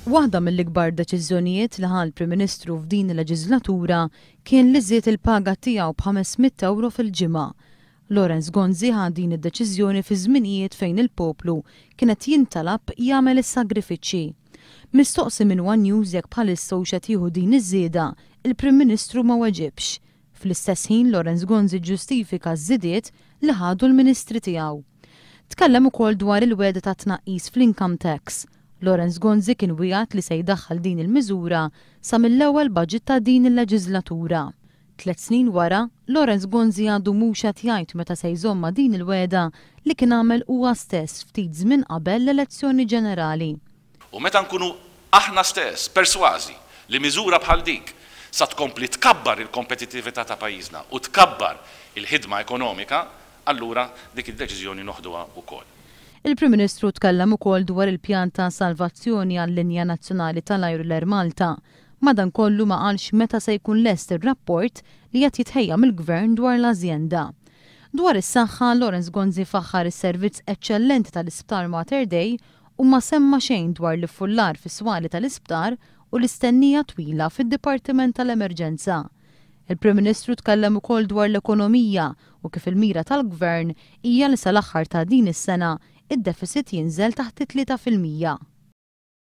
Waħda mill-ikbar deċiżjonijiet li ħa l-Prim Ministru f'din il-leġiżlatura kien li żied il-paga tiegħu b'500 ewro fil-ġimgħa. Lawrence Gonzi ħa din id-deċiżjoni fi żminijiet fejn il-poplu kien qed jintalab jagħmel is-sagrifiċċji. Mistoqsi minn one News jekk bħalissa hux qed jieħu din iż-żieda, il-Prim Ministru ma weġibx. Fl-istess ħin Lawrence Gonzi ġġustifika ż-żidiet li ħadu l-Ministri tiegħu. Tkellem ukoll dwar il-wegħda ta' tnaqqis fl-income tax. Lawrence Gonzi kien wiegħed li se jdaħħal din il-miżura sa mill-ewwel budget ta' din il-leġiżlatura. Tliet snin wara, Lawrence Gonzi għadu mhux qed jgħid meta se jżomm ma' din il-wegħda li kien għamel huwa stess ftit żmien qabel l-elezzjoni ġenerali. U meta nkunu aħna stess persważi li miżura bħal dik sa tkompli tkabbar il-kompetittività ta' pajjiżna u tkabbar il-ħidma ekonomika, allura dik id-deċiżjoni noħduha wkoll. Il-Prim Ministru tkellem ukoll dwar il-pjan ta' salvazzjoni għal-linja nazzjonali tal-ajru l-Air Malta. Madankollu ma qalx meta se jkun lest ir-rapport li qed jitħejja mill-Gvern dwar l-azjenda. Dwar is-saħħa, Lawrence Gonzi faħħar is-servizz eċċellenti tal-Isptar Mater Dei u ma semma xejn dwar l-iffullar fis-swali tal-isptar u l-istennija twila fid-Dipartiment tal-Emerġenza. Il-Prim Ministru tkellem ukoll dwar l-ekonomija u kif il-mira tal-Gvern hija li sal-aħħar ta' din is-sena id-deficit jinżel taħt it-3%.